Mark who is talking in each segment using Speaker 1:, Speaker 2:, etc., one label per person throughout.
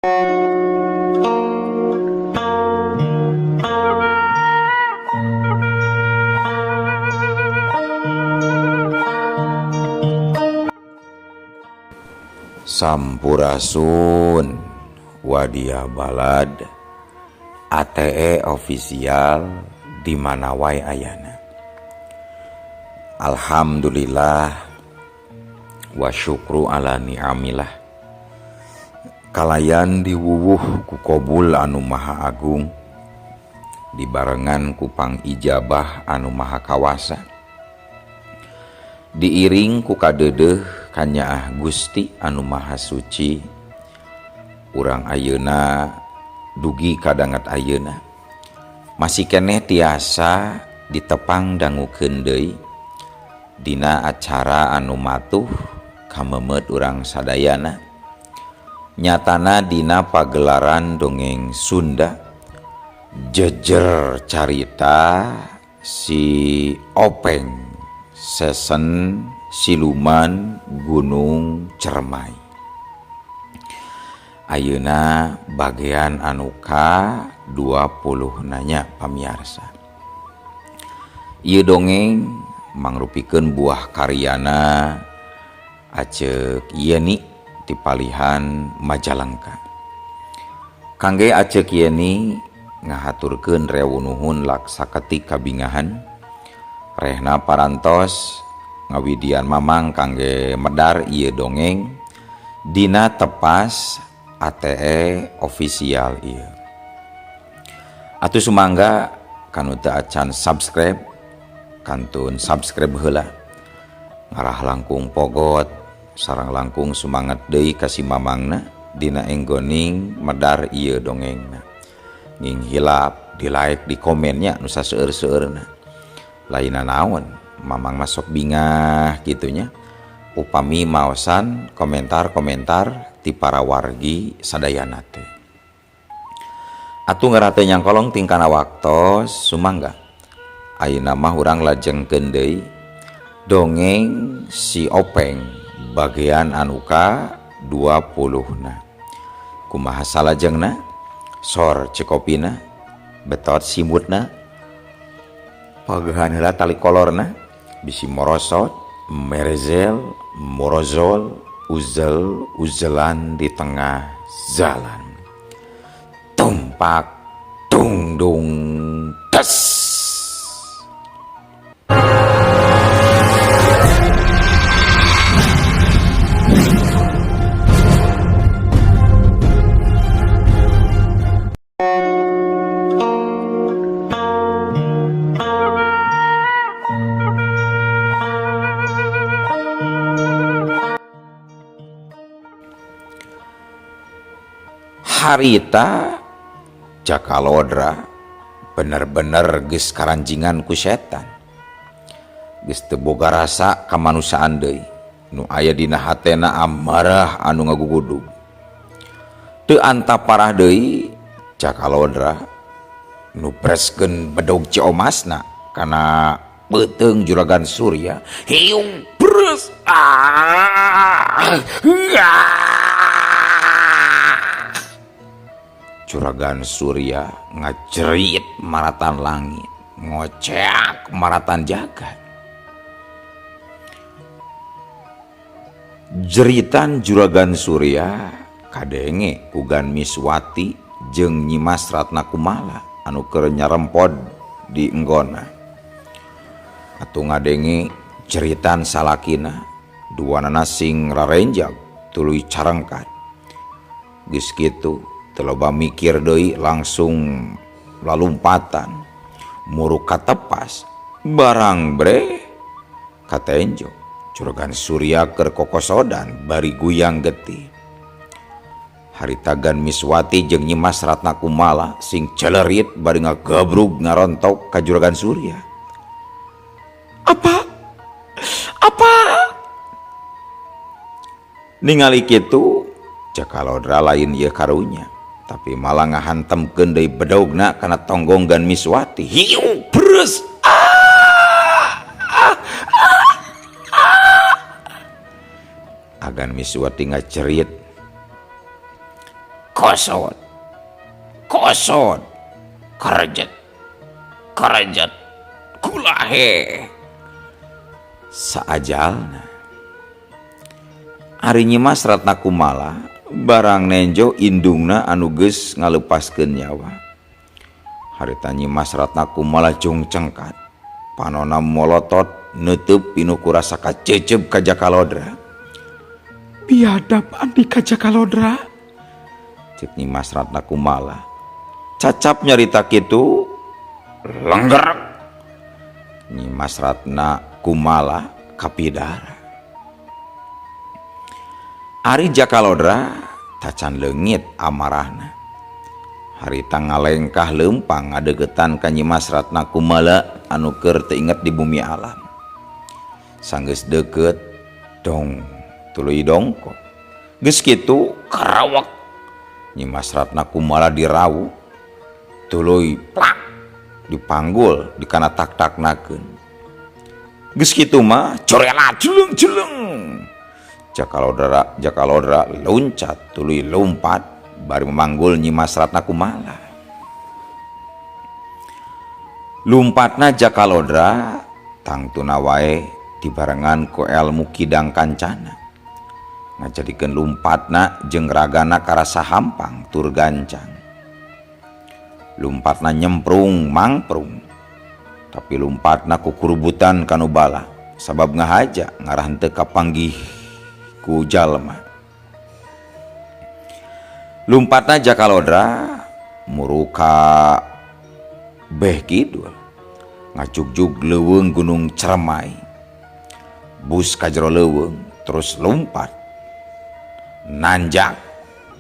Speaker 1: Sampurasun Wadia Balad ATE official di mana wae ayana. Alhamdulillah wa syukru ala ni'amillah. Kalayan diwuwuh ku kobul anu maha agung, dibarengan ku pangijabah anu maha kawasa, diiring ku kadeudeuh kanyaah Gusti anu maha suci. Urang ayeuna dugi kadanget ayeuna masih keneh tiasa ditepang dangukeun deui dina acara anu matuh kamemeut urang sadayana, nyatana dina pagelaran dongeng Sunda jejer carita si Openg sesen Siluman Gunung Cermai. Ayeuna bagian anu ka 20 nanya pamiarsa. Ieu dongeng mangrupikeun buah karyana Aceuk Yeni ti palihan Majalengka. Kangge Aceuk Yeni ngahaturkeun rewu nuhun laksaketik kabingahan rehna parantos ngawidian mamang kangge medar ieu dongeng dina tepas ATE official ieu. Atuh sumangga kanu teu acan subscribe kantun subscribe heula, ngarah langkung pogot sareng langkung sumanget deui ka si mamangna dina enggoning medar ieu dongengna. Nging hilap di like di komennya nu saseueur-seueurna. Lainna naon mamang masuk bingah gitunya upami maosan komentar-komentar ti para wargi sadayana teh. Atuh ngarah teu nyangkolong tingkana waktos sumangga ayeuna mah urang lajengkeun deui dongeng si Openg bagian anu ka 20 na. Kumaha salajengna? Sor cekopina, betot simutna, pagehan heula tali kolorna, bisi morosot, merezel, morozol, uzel, uzelan di tengah jalan. Tumpak, tungdung, tes. Harita Jakalodra bener-bener geus karanjingan ku setan. Geus teu boga rasa kamanusiaan deui. Nu aya dina hatena amarah anu ngagugudug. Teu antap parah deui Jakalodra nu preskeun bedog Ciomasna kana beuteung Juragan Surya. Hiung bres. Juragan Surya ngajerit maratan langit, ngoceak maratan jagat. Jeritan Juragan Surya kadenge ku Gan Miswati jeung Nyimas Ratna Kumala anu keur nyarempod di enggona. Atuh ngadenge jeritan salakina, duanana sing rarenjag tuluy carengkat. Geus kitu teu loba mikir deui langsung lalumpatan muruk katepas barang bre katenjo. Juragan Surya keur kokosodan bari guyang getih. Harita Gan Miswati jeung Nyimas Ratna Kumala sing celerit bari ngagabrug ngarontok ka Juragan Surya. Apa? Apa? Ningali kitu Jakalodra lain ieu karunya, tapi malah ngahantemkeun deui bedogna kana tonggong Gan Miswati. Hiu bres. Agan Miswati ngacerit. Kosot. Kosot. Karejet. Karejet. Kulahe. Saajalna. Ari Nyimas Ratna Kumala barang nenjo indungna anu geus ngalepaskeun nyawa. Harita Nyimas Ratna Kumala jung cengkat. Panona molotot neuteub pinuh ku rasa kacecep ka Jakalodra.
Speaker 2: Biadab andika Jakalodra.
Speaker 1: Cek Nyimas Ratna Kumala. Cacap nyarita kitu lengger. Nyimas Ratna Kumala kapidara. Ari Jakalodra tacan leungit amarahna. Harita ngalengkah leumpang ngadeukeutan ka Nyimas Ratna Kumala anu keur teu inget di bumi alam. Sanggeus deukeut dong tuluy dongkop. Geus kitu karawak Nyimas Ratna Kumala dirawu tuluy plak dipanggul dikana tak-taknakeun. Geus kitu mah corela jeleng-jeleng. Jakalodra loncat tuluy lompat bari memanggul Nyimas Ratna Kumala. Lumpatna Jakalodra tangtuna wae dibarengan ku elmu kidang kancana. Ngajadikeun lumpatna jeung ragana karasa hampang tur gancang. Lumpatna nyemprung mangprung. Tapi lumpatna kukurubutan kanu bala sabab ngahaja ngarah henteu kapanggih ku jalma. Lumpatna Jakalodra muruka beh kidul ngajugjug leuweung Gunung Ceremai. Bus ka jero leuweung terus lompat nanjak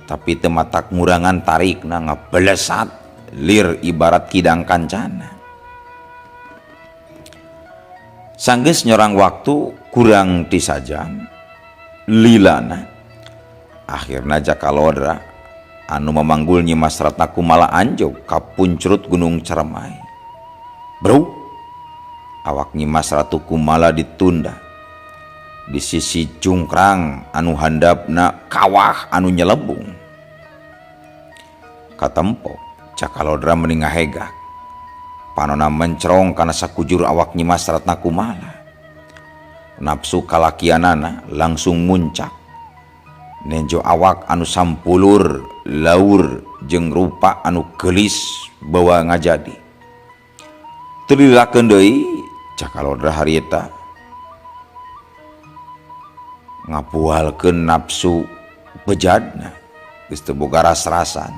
Speaker 1: tapi teu matak ngurangan tarikna ngabelesat lir ibarat kidang kancana. Sanggeus nyorang waktu kurang ti sajam lilana akhirna Jakalodra anu memanggul Nyimas Ratna Kumala anjog ka puncrut Gunung Ceremai. Bro, awak Nyimas Ratu Kumala ditunda di sisi jungkrang anu handapna kawah anu nyelebung. Katempo Jakalodra meni ngahegak. Panona mencrong kana sakujur awak Nyimas Ratna Kumala. Nafsu kalakianana langsung muncak. Nenjo awak anu sampulur laur jeung rupa anu geulis bawa ngajadi. Teu dililakeun deui Jakalodra harita ngapualkeun nafsu bejadna. Geus teu boga ras-rasan,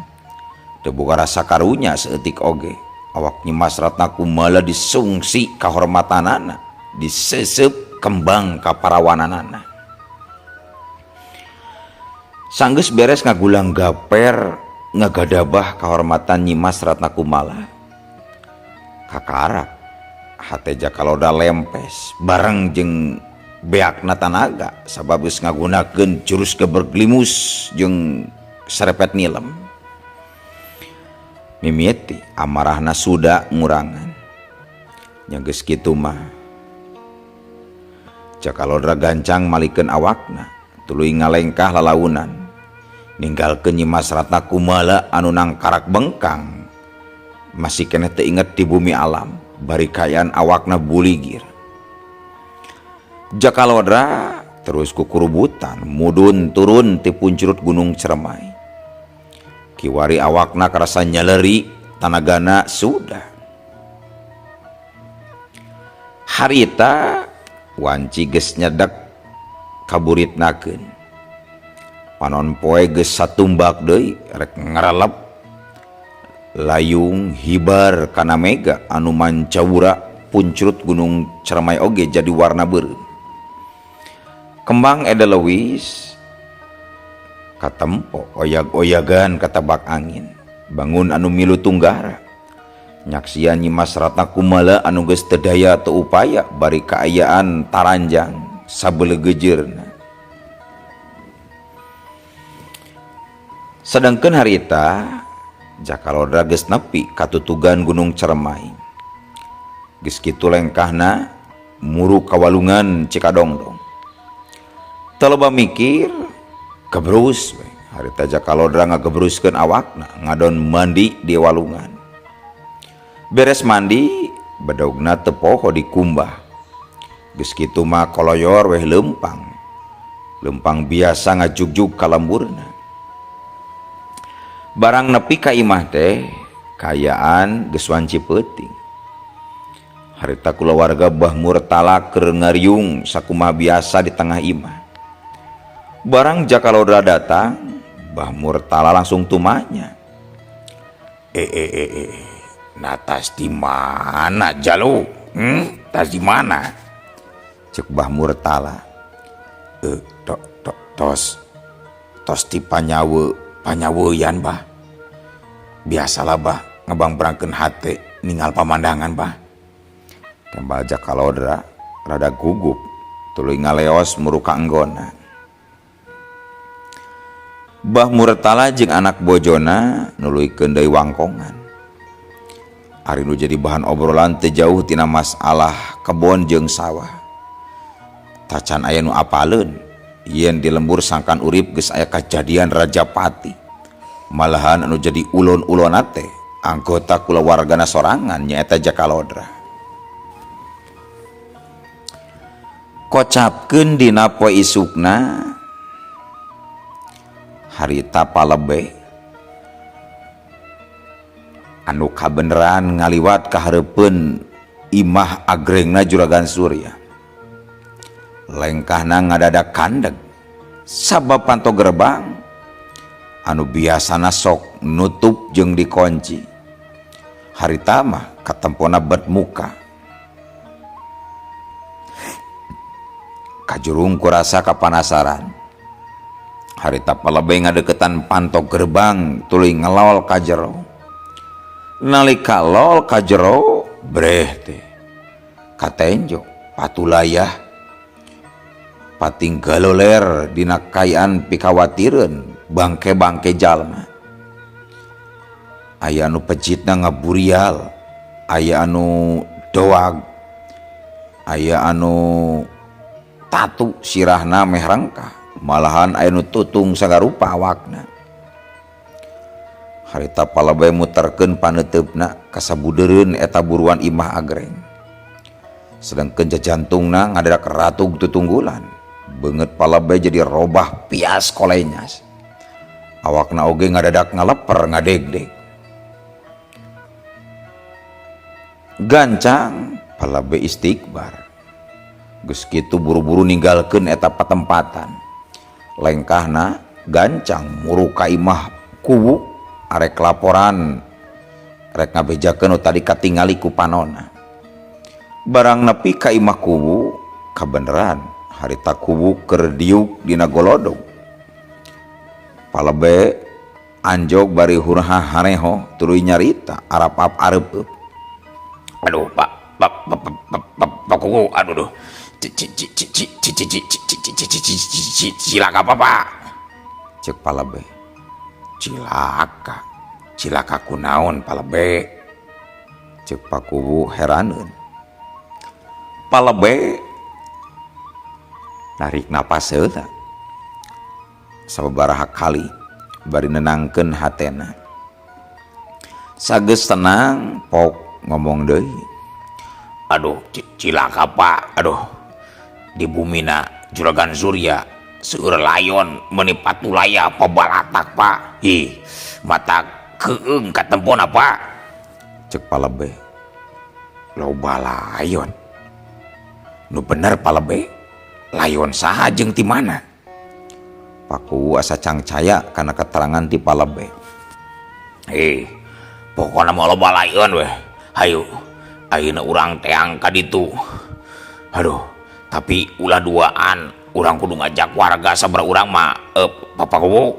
Speaker 1: teu boga rasa karunya saeutik oge. Awak Nyimas Ratna Kumala disungsi kahormatanana, diseseup kembang kaparawananana. Sanggeus beres ngagulang gaper ngagadabah kahormatan Nyimas Ratna Kumala. Kakarak hate Jakalodra lempes bareng jeung beakna tanaga sabab geus ngagunakeun jurus geberglimus jeung serepet nilem. Mimiti amarahna suda ngurangan. Nya geus kitu mah Jakalodra gancang malikeun awakna tuluy ngalengkah lalaunan ninggalkeun Nyimas Ratna Kumala anu nangkarak bengkang masih keneh teu inget di bumi alam bari kaayaan awakna buligir. Jakalodra terus kukurubutan mudun turun ti puncurut Gunung Ceremai. Kiwari awakna karasa nyaleri tanagana sudah. Harita wanci geus nyedek kaburitnakeun. Panon poe geus satumbak deui rek ngarelep layung hibar kana mega anu mancawura puncrut Gunung Ceremai oge jadi warna beureum. Kembang edelweiss katempo oyag-oyagan katabak angin bangun anu milu tunggara nyaksian Nyimas Ratna Kumala anu geus teu daya teu upaya bari kaayaan taranjang sabeleugejeurna. Sedangkeun harita Jakalodra geus nepi katutugan Gunung Ceremai. Geus kitu lengkahna muru kawalungan Cikadongdong. Teu loba mikir gebrus we Harita Jaka Lodra ngagebruskeun awakna ngadon mandi di walungan. Beres mandi bedogna teu poho dikumbah. Geus kitu mah koloyor weh leumpang. Leumpang biasa ngajugjug ka lemburna. Barang nepi ka imah teh kaayaan geus wanci peuting. Harita kulawarga Bah Murtala keur ngariung sakumaha biasa di tengah imah. Barang Jaka Lodra datang, Bah Murtala langsung tumanya.
Speaker 3: Nah tas di mana Jalu? Tas di mana?
Speaker 1: Cek Bah Murtala.
Speaker 3: Tos tos di panyaweyan bah. Biasalah bah ngebangbrangkeun hate ninggal pamandangan bah.
Speaker 1: Tembal Jaka Lodra rada gugup tuluy ngaleos muruka enggona. Bah Murtala jeung anak bojona nuluykeun deui wangkongan. Ari nu jadi bahan obrolan teu jauh tina masalah kebon jeung sawah. Tacan aya nu apaleun yen di lembur sangkan urip geus aya kajadian Rajapati. Malahan anu jadi ulon-ulona teh anggota kulawargana sorangan nyaeta Jaka Lodra. Kocapkeun dina poe isukna harita palebe anu kabeneran ngaliwat kahareupeun imah agrengna Juragan Surya. Lengkahna ngadadak kandeg sabab panto gerbang anu biasana sok nutup jeung dikunci. Harita mah katempona bet muka. Kajurung kurasa kapanasaran. Harita palebe ngadeukeutan panto gerbang tuluy ngelol ka jero. Nalika lol ka jero breh teh katenjo patulayah pating galoler dina kayaan pikawatireun bangke-bangke jalma. Aya anu pejitna ngaburial, aya anu doag, aya anu tatu sirahna meh rengkah, malahan aya nu tutung sagarupa awakna. Harita palebe muterkeun paneuteup-na kasabudeureun eta buruan imah agreng. Sedengkeun jajantungna ngadadak ratug tutunggulan. Beungeut palebe jadi robah pias kolenyas. Awakna oge ngadadak ngaleper ngadegdeg. Gancang palebe istighbar. Geus kitu buru-buru ninggalkeun eta patempatan. Lengkahna gancang muru ka imah kuwu arek laporan rek ngabejakeun nu tadi katingali ku panona. Barang nepi ka imah kuwu kabeneran harita kuwu keur diuk dina golodog. Palebe anjog bari hurha hareho tuluy nyarita arap-ap areup.
Speaker 3: Aduh Pak Pak Pak Pak Pak Pak Kuwu, aduh duh. Cilaka apa Pak?
Speaker 1: Cek palebe.
Speaker 3: Cilaka. Cilaka kunaon palebe?
Speaker 1: Cek Pak Kuwu heraneun. Palebe narik napas heula. Sababaraha kali bari nenangkeun hatena. Sageus tenang pok ngomong deui.
Speaker 3: Aduh cilaka Pak, aduh. Di bumina Juragan Surya seueur layon meuni patulaya pabalatak Pak. Ih, mata keung katempona Pak.
Speaker 1: Cek palebe.
Speaker 3: Loba layon. Nu bener palebe, layon saha jeung ti mana?
Speaker 1: Pak Kuwu asa cangcaya kana keterangan ti palebe.
Speaker 3: Pokona mah loba layon weh. Hayu, ayeuna urang teang ka ditu. Aduh, tapi ulah duaan, urang kudu ngajak warga sabaraha urang mah, Bapak Kuwu.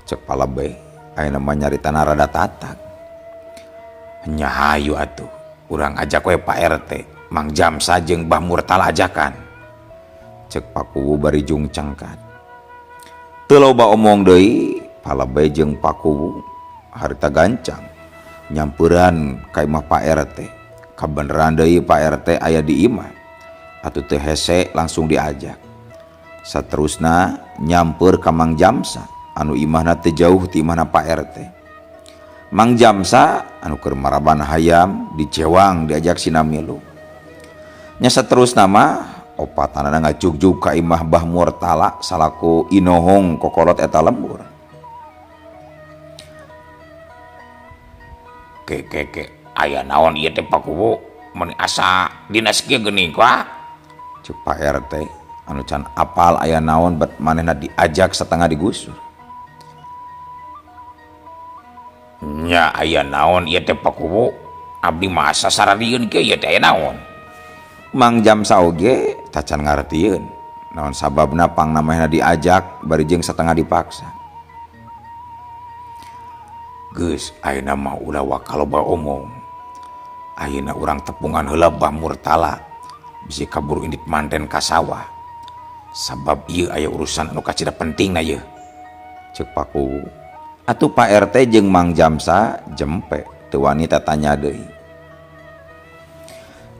Speaker 1: Cek palebe, ayeuna mah nyaritana rada tatag.
Speaker 3: Nya hayu atuh, urang ajak we Pak RT, Mang Jamsa jeung Bah Murtala ajakan.
Speaker 1: Cek Pak Kuwu bari jung cengkat. Teu loba omong deui, palebe jeung Pak Kuwu harita gancang nyamperan ka imah Pak RT. Kabeneran deui Pak RT aya di imah. Atuh teu hese langsung diajak. Saterusna nyamper ka Mang Jamsa anu imahna teu jauh ti imahna Pak RT. Mang Jamsa anu keur maraban hayam dicewang diajak sina milu. Nya saterusna mah opatanana ngajugjug ka imah Bah Murtala salaku inohong kokolot eta lembur.
Speaker 3: Ke ke ke aya naon ieu teh Pak Kuwu mun asa dinas kieu geuning ka?
Speaker 1: Ceuk Pak RT anu can apal aya naon bet manehna diajak satengah digusur.
Speaker 3: Nya aya naon ieu teh Pak Kuwu abdi mah asa sararieun kieu ieu teh aya naon?
Speaker 1: Mang Jamsa oge tacan ngartieun naon sababna pangna manehna diajak bari jeung satengah dipaksa.
Speaker 3: Geus ayeuna mah ulah wakaloba omong. Ayeuna urang tepungan heula Bah Murtala bisi kaburu indit manten ka sawah. Sabab ieu aya urusan anu kacida pentingna yeuh.
Speaker 1: Ceuk Pak Kuwu. Atuh Pak RT jeung Mang Jamsa jempe teu wani tatanya deui.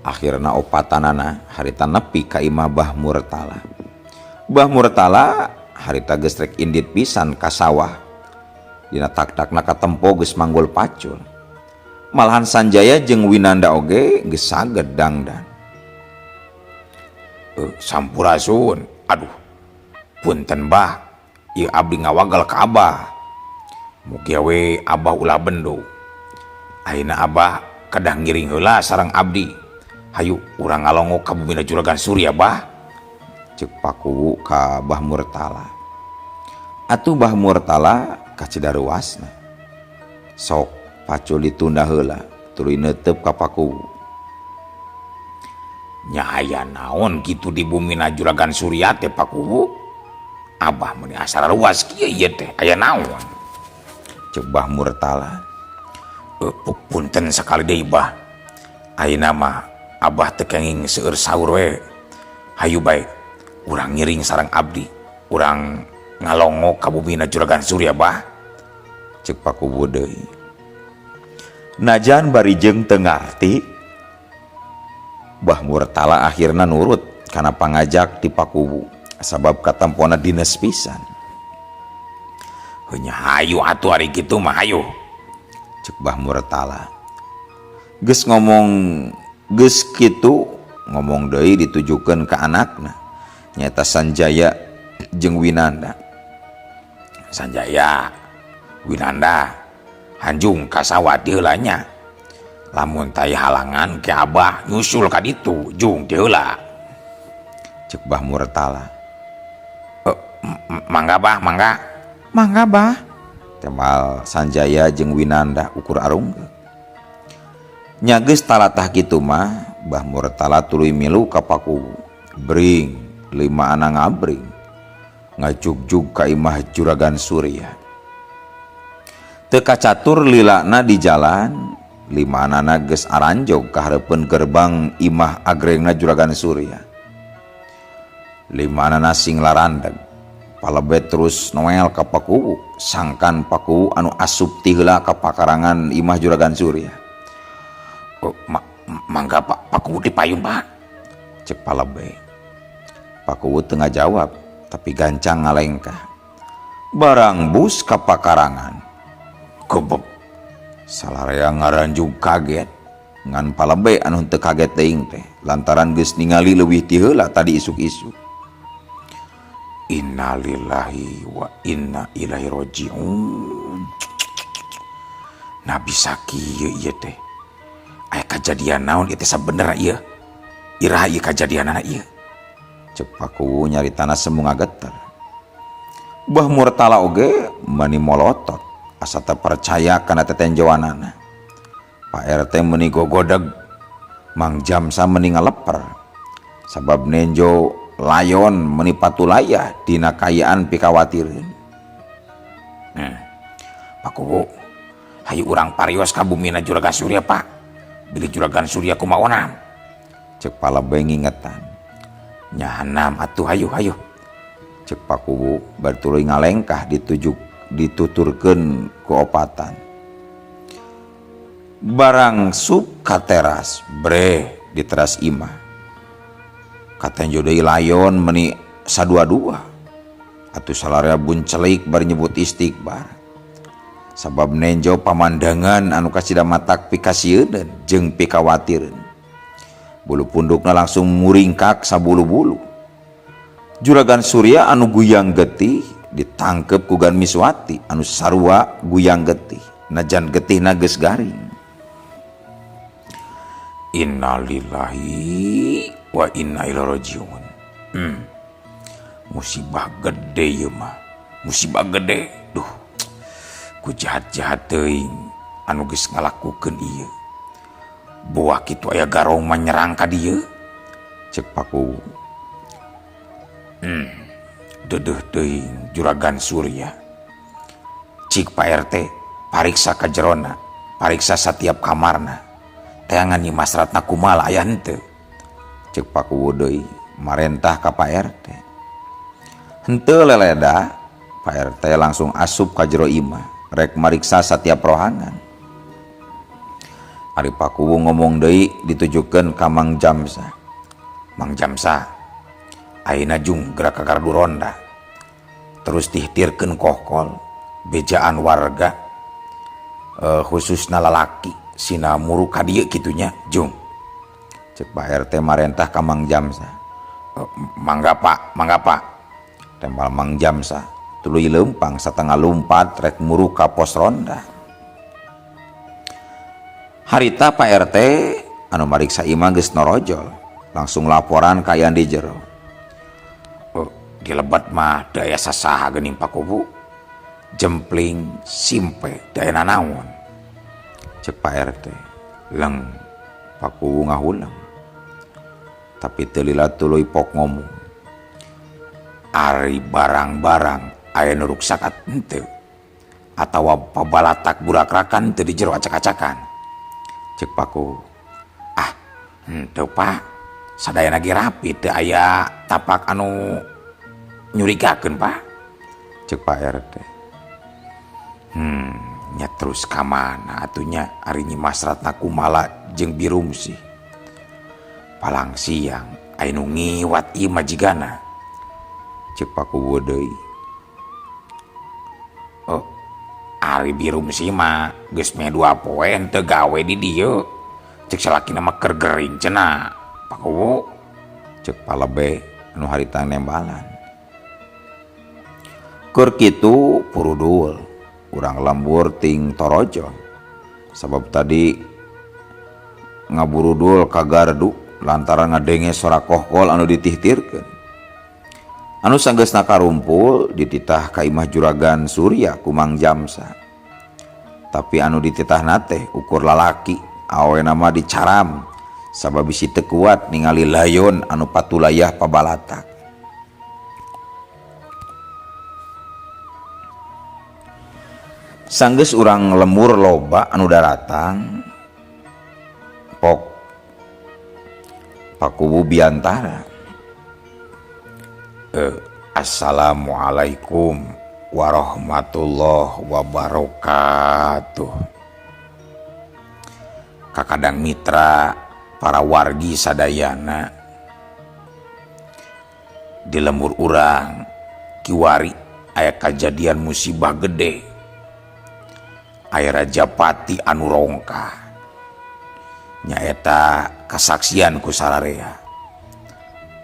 Speaker 1: Akhirna opatanana harita nepi ka imah Bah Murtala. Bah Murtala harita geus rek indit pisan ka sawah. Dina tak-takna katempo geus manggul pacul. Malahan Sanjaya jeung Winanda oge geus saged dangdan.
Speaker 3: Sampurasun. Aduh. Punten Bah, ieu abdi ngawagal ka Abah. Mugia we Abah ulah bendo. Ayeuna Abah kedah ngiring heula sareng abdi. Hayu urang ngalongok ka bumina Juragan Surya Bah.
Speaker 1: Ceuk Pak Kuwu ka Bah Murtala. Atuh Bah Murtala kacida ruasna. Sok pacul ditunda heula tuluy neuteup ka Pak Kuwu.
Speaker 3: Nya aya naon kitu di bumina Juragan Surya teh Pak Kuwu? Abah meuni asa ruas kieu ieu teh aya naon?
Speaker 1: Ceuk Bah Murtala.
Speaker 3: Punten sakali deui Bah. Ayeuna mah Abah teu kenging seueur saur we. Hayu bae urang ngiring sareng abdi. Urang ngalongok ka bumina Juragan Surya Bah.
Speaker 1: Ceuk Pak Kuwu deui. Najan bari jeung teu ngarti, Bah Murtala akhirna nurut kana pangajak ti Pak Kuwu sabab katempona dines pisan.
Speaker 3: Heunya hayu atuh ari kitu mah hayu.
Speaker 1: Ceuk Bah Murtala. Geus ngomong geus kitu ngomong deui ditujukeun ka anakna nyaeta Sanjaya jeung Winanda.
Speaker 3: Sanjaya, Winanda, hanjung ka sawah ti heula nya. Lamun taya halangan ke Abah nyusul ka ditu jung ti heula.
Speaker 1: Ceuk Bah Murtala.
Speaker 3: Mangga Bah, mangga.
Speaker 2: Mangga Bah.
Speaker 1: Temal Sanjaya jeung Winanda ukur arunggeuk. Nya geus talatah kitu mah Bah Murtala tuluy milu ka Pak Kuwu. Bring lima ana ngabring ngajugjug ka imah Juragan Surya. Teu kacatur lilana di jalan, lima anana geus aranjog ka hareupeun gerbang imah agrengna Juragan Surya. Lima anana sing larandeg. Palebet terus noel ka Pak Kuwu, sangkan Pak Kuwu anu asup ti heula ka pakarangan imah Juragan Surya.
Speaker 3: Oh, mangga Pak Kuwu dipayun Pak.
Speaker 1: Ceuk Palebe. Pak Kuwu teu ngajawab tapi gancang ngalengkah. Barang bus ka pakarangan. Kebeb. Salarea ngaranjug kaget. Ngan Palebe anu teu kaget teuing teh lantaran geus ningali leuwih ti heula tadi isuk-isuk.
Speaker 3: Innalillahi wa inna ilaihi rajiun. Nabi sakieu ieu teh. Aya kajadian naon ieu teh sabenerna ieu? Iraha ieu kajadianana ieu?
Speaker 1: Ceuk Pak Kuwu nyaritana semu ngageter. Bah Murtala oge meuni molotot asa teu percaya kana tetenjoanana. Pak RT meuni gogodeg, Mang Jamsa meuni ngaleper. Sabab nenjo layon meuni patulayah dina kayaan pikawatireun.
Speaker 3: Pak Kuwu, hayu urang parios ka bumina Juragan Surya Pak. Bilih Juragan Surya kumaha onam?
Speaker 1: Ceuk Palebe ngingetan.
Speaker 3: Nyahanam atuh hayu hayu.
Speaker 1: Ceuk Pak Kuwu bari tuluy ngalengkah dituturkeun ku opatan. Barang sup ka teras, breh di teras imah. Katenjo deui layon meuni sadua-dua. Atuh salarea buncelik bari nyebut istighbar. Sabab nenjo pamandangan anu kasida matak pikasieuneun jeung pikawatireun. Bulu pundukna langsung muringkak sabulu-bulu. Juragan Surya anu guyang getih ditangkep ku Gan Miswati anu sarua guyang getih najan getihna geus garing. Innalillahi wa inna ilaihi rajiun. Musibah gede ieu mah. Musibah gede. Duh. Ku jahat-jahat teuing anu geus ngalakukeun ieu. Boa kitu aya garong mah nyerang ka dieu. Cek Paku. Dedeuh teuing Juragan Surya. Cik Pak RT pariksa ka jerona, pariksa satiap kamarna. Teangan Nyi Mas Ratna Kumala aya henteu. Cek Paku deui marentah ka Pak RT. Henteu leleda, Pak RT langsung asup ka jero imah, rek mariksa satiap rohangan. Ari Pakuwu ngomong deui ditujukeun ka Mang Jamsa. Mang Jamsa, ayeuna jung gerak ka gardu ronda. Terus tihtirkeun kohkol, bejaan warga, khususna lalaki sina muru ka dieu kitunya jung. Cek Pak RT marentah ka Mang Jamsa. Mangga Pak, mangga Pak. Tembal Mang Jamsa tuluy leumpang satengah lumpat rek muru ka pos ronda. Harita Pak RT anu mariksa imah geus norojol, langsung laporan ka aya di jero. Oh, di lebat mah daya sasaha geuning Pak Kubu. Jempling simpe daya nanaon. Cek Pak RT. Leng Pak Kubu ngahulang. Tapi teu lila tuluy pok ngomong. Ari barang-barang aya nu ruksak henteu atawa pabalatak burakrakan teu di jero acak-acakan. Cek Pak Kubu. Ah, henteu Pak. Sadayana ge rapi teu aya tapak anu nyurigakeun Pak. Cek Pak RT. Nya terus ka mana atunya ari Nyi Mas Ratna Kumala jeung Birumsih. Palang siang aya nu ngiwat ieu majigana. Cek Pak Kuwu deui. Oh, ari Birumsih mah geus meh 2 poe henteu gawe di dieu. Cek salakina mah keur gering cenah Pak Kuwu. Cek Palebe anu harita nembalan. Keur kitu purudul urang lembur ting torojo. Sabab tadi ngaburudul ka gardu lantaran ngadenge sora kohkol anu ditihtirkeun. Anu sanggeusna karumpul dititah ka imah Juragan Surya ku Mang Jamsa. Tapi anu dititahna teh ukur lalaki, awena mah dicaram sabab bisi teu kuat ningali layon anu patulayah pabalatak. Sanggeus urang lemur loba anu daratang pok Pakuwu biantara. Assalamualaikum warahmatullahi wabarakatuh. Kakadang mitra para wargi sadayana di lembur urang kiwari aya kajadian musibah gede. Aya Rajapati anu rongkah. Nyaeta kasaksian ku sararea.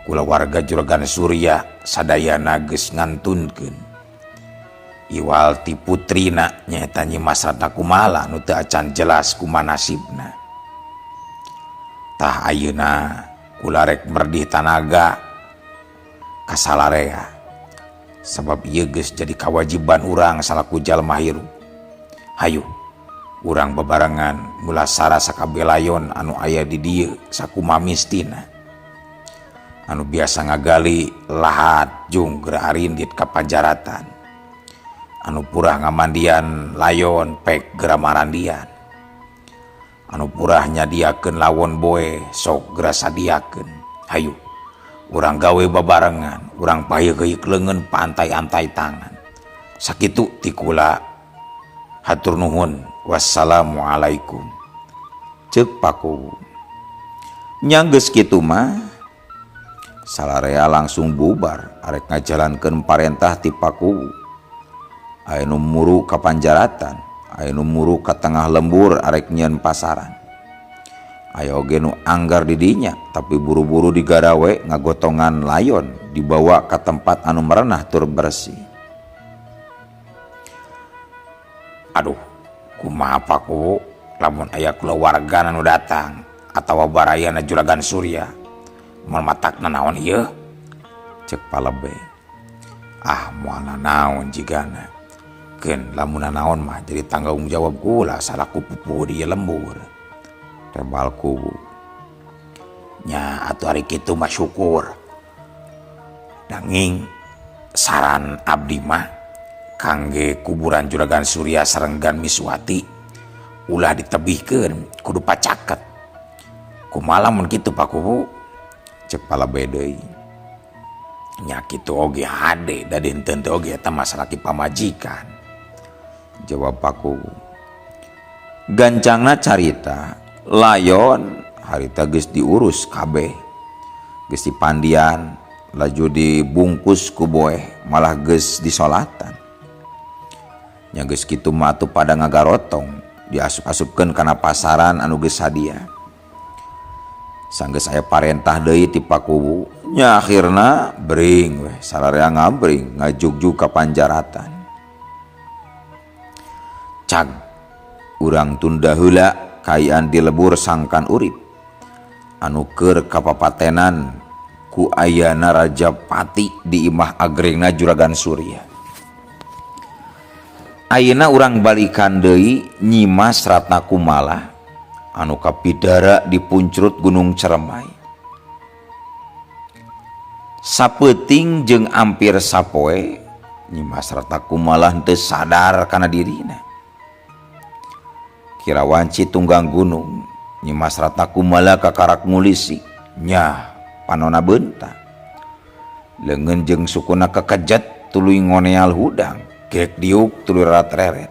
Speaker 1: Kulawarga Juragan Surya sadayana geus ngantunkeun. Iwal ti putrina nyaeta Nyi Mas Ratna Kumala nu teu acan jelas kumaha nasibna. Tah ayeuna kula rek merdih tanaga ka salarea. Sabab ieu geus jadi kawajiban urang salaku jalma hirup. Hayu urang bebarengan mulasara sakabeh layon anu aya di dieu sakumaha mistina. Anu biasa ngagali lahat jung geura arindit ka pajaratan. Anu purah ngamandian layon pek geura marandian. Anu purah nyadiakeun lawon boe sok geura sadiakeun. Hayu urang gawe babarengan, urang paheukeuk leungeun pantai-antai tangan. Sakitu ti kula. Hatur nuhun. Wassalamualaikum. Ceuk Pakuwu. Nya geus kitu mah Salarea langsung bubar arek ngajalankeun parentah ti Pakuwu. Aya nu muru ka panjaratan, aya nu muru ka tengah lembur arek nyieun pasaran. Aya oge nu anggar di dinya tapi buru-buru digarawe ngagotongan layon dibawa ka tempat anu merenah tur bersih.
Speaker 3: Aduh, kumaha Pakuwu lamun aya kulawarga anu datang atawa barayana Juragan Surya moal matakna naon ieu?
Speaker 1: Cek Palebe.
Speaker 3: Ah, moal nanaon jigana. Keun lamun nanaon mah jadi tanggung jawab kula salaku pupuhu di ieu lembur.
Speaker 1: Tebal kubu.
Speaker 3: Nya atuh ari kitu mah syukur. Nanging saran abdi mah kangge kuburan Juragan Surya sareng Gan Miswati ulah ditebihkeun kudu pacaket. Kumaha lamun kitu Pakuwu?
Speaker 1: Cek Palebe deui.
Speaker 3: Nya kitu oge hade da dinten teh oge eta mah salaki pamajikan.
Speaker 1: Jawab Pakuwu. Gancangna carita layon harita geus diurus kabeh. Geus dipandian, laju dibungkus ku boeh, malah geus disolatan. Nya geus kitu mah atuh pada ngagarotong, diasup-asupkeun kana pasaran anu geus sadia. Sanggeus aya parentah deui ti Pakuwu, nya akhirna bring weh sararea ngabring ngajugjug ka panjaratan. Cag urang tunda heula kaayaan di lebur sangkan urip anu keur kapapatenan ku ayana Raja Pati di imah agrengna Juragan Surya. Ayeuna urang balikan deui Nyimas Ratna Kumala anu kapidara di puncrut Gunung Ceremai. Sapeuting jeung ampir sapoe Nyimas Ratna Kumala henteu sadar kana dirina. Kira wanci tunggang gunung Nyimas Ratna Kumala kakarak ngulisi nyah panona beunta. Leungeun jeung sukuna kekejet tuluy ngoneal hudang, gerek diuk tuluy rat-reret.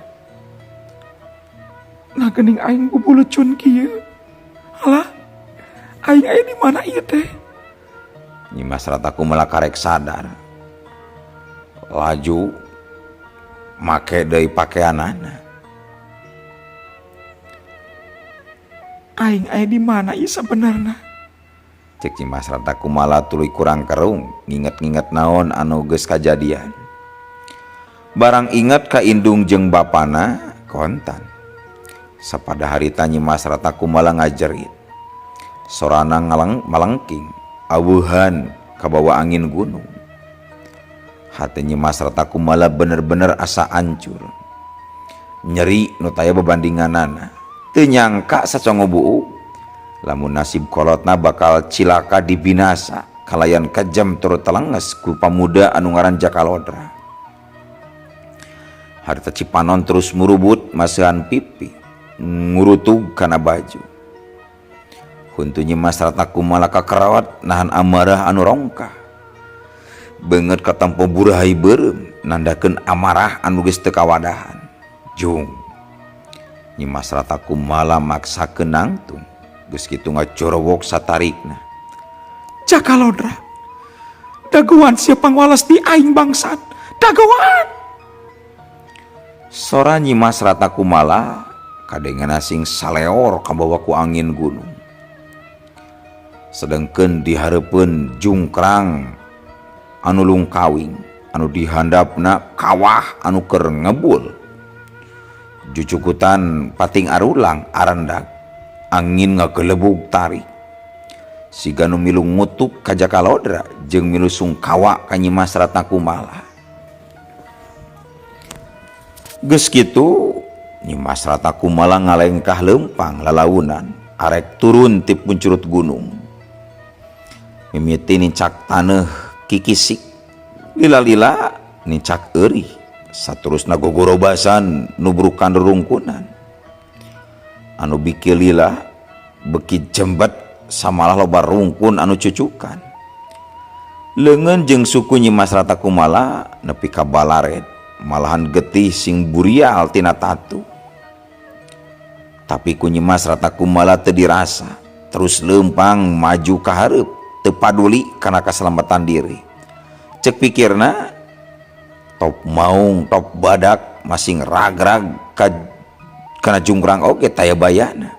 Speaker 2: Nah geuning aing bubulucun kieu. Alah, aing aya di mana ieu teh?
Speaker 1: Nyimas Ratna Kumala karek sadar. Laju make deui pakeanana.
Speaker 2: Aing aya di mana ieu sabenerna?
Speaker 1: Cek Nyimas Ratna Kumala tuluy kurang kerung nginget-nginget naon anu geus kajadian. Barang inget ka indung jeung bapana kontan. Sapada harita Nyimas Ratna Kumala ngajerit. Sorana malengking, aweuhan kabawa angin gunung. Hate Nyimas Ratna Kumala bener-bener asa ancur. Nyeri nu taya bebandinganana. Teu nyangka sacongo buuk lamun nasib kolotna bakal cilaka dibinasa kalayan kejam turut telenges ku pamuda anu ngaran Jakalodra. Harita Cipanon terus murubut masihan pipi ngurutug kana baju. Huntu Nyimas Ratna Kumala kakerawat nahan amarah anu rongkah. Beungeut katempo burahay beureum nandakeun amarah anu geus teu kawadahan. Jung Nyimas Ratna Kumala maksakeun nangtung geus kitu ngajorowok satarikna.
Speaker 2: Jakalodra, dagoan sia pangwalas di aing bangsat, dagoan.
Speaker 1: Sora Nyimas Ratna Kumala kadengeuna sing saleor kabawa ku angin gunung. Sedengkeun dihareupeun jungkrang anu lungkawing anu dihandapna kawah anu keur ngebul. Jucukutan pating arulang arendag angin ngagelebug tarik. Siga nu milu ngutuk ka Jakalodra jeung milu sungkawa ka Nyimas Ratna Kumala. Geus kitu Nyimas Ratna Kumala ngalengkah leumpang lalaunan arek turun ti puncurut gunung. Mimiti nincak taneuh kikisik, lila-lila nincak eurih, saterusna gogorobasan nubrukan rerungkunan. Anu biki lila beki jembet samalah loba rungkun anu cucukan. Leungeun jeung suku Nyimas Ratna Kumala nepi ka balared, malahan getih sing burial tina tatu. Tapi ku Nyimas Ratna Kumala teu dirasa, terus leumpang maju ka hareup Teu paduli kana kasalamatan diri. Cek pikirna top maung top badak masing ragrag ka kana junggrang oge taya bayana.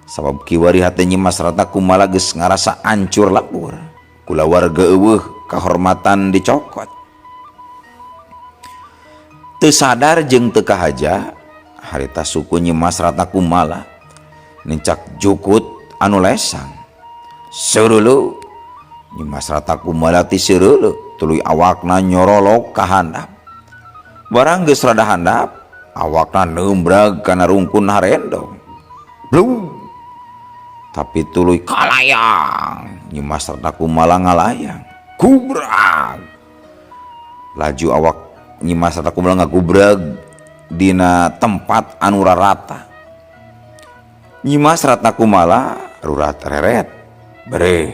Speaker 1: Sabab kiwari hate Nyi Mas Ratna Kumala geus ngarasa ancur lebur. Kulawarga eueuh, kahormatan dicokot. Teu sadar jeung teu kahaja harita suku Nyi Mas Ratna Kumala nincak jukut anu lesang. Seureuleuk Nyi Mas Ratna Kumala ti seureuleuk tuluy awakna nyorolok ka handap. Barang geus rada handap, awakna neumbrag kana rungkun harendong. Blung. Tapi tuluy kalayang Nyi Mas Ratna Kumala ngalayang. Gubrag. Laju awak Nyi Mas Ratna Kumala ngagubrag dina tempat anu rarata. Nyi Mas Ratna Kumala rurat reret bereh.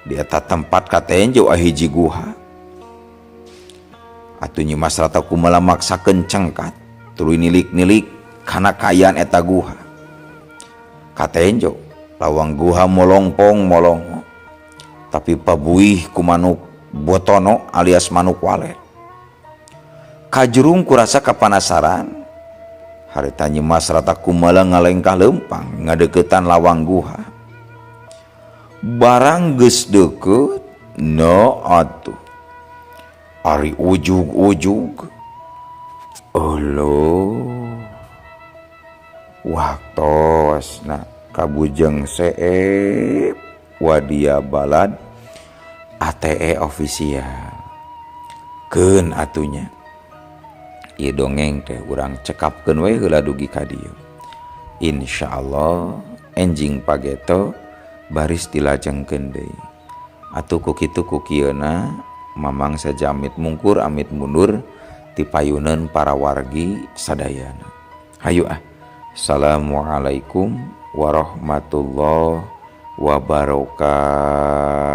Speaker 1: Di eta tempat katenjo hiji guha. Atuh Nyi Mas Ratna Kumala maksakeun cengkat tuluy nilik-nilik kana kaayaan eta guha. Katenjo lawang guha molongpong molongo. Tapi pabuih ku manuk botono alias manuk walet. Kajurung kurasa kapanasaran, harita Nyi Mas Ratna Kumala ngalengkah leumpang ngadeukeutan lawang guha. Barang geus deukeut, no atuh. Ari ujug-ujug. Euleuh. Waktosna kabujeng seep wadia balad ATE official. Keun atunya. Ieu dongeng teh urang cekapkeun we heula dugi ka dieu. Insyaallah enjing pageto baris dilajengkeun deui. Atuh ku kitu ku kieuna Mamang saja amit mungkur amit mundur ti payuneun para wargi sadayana. Hayu ah. Assalamualaikum warahmatullahi wabarakatuh.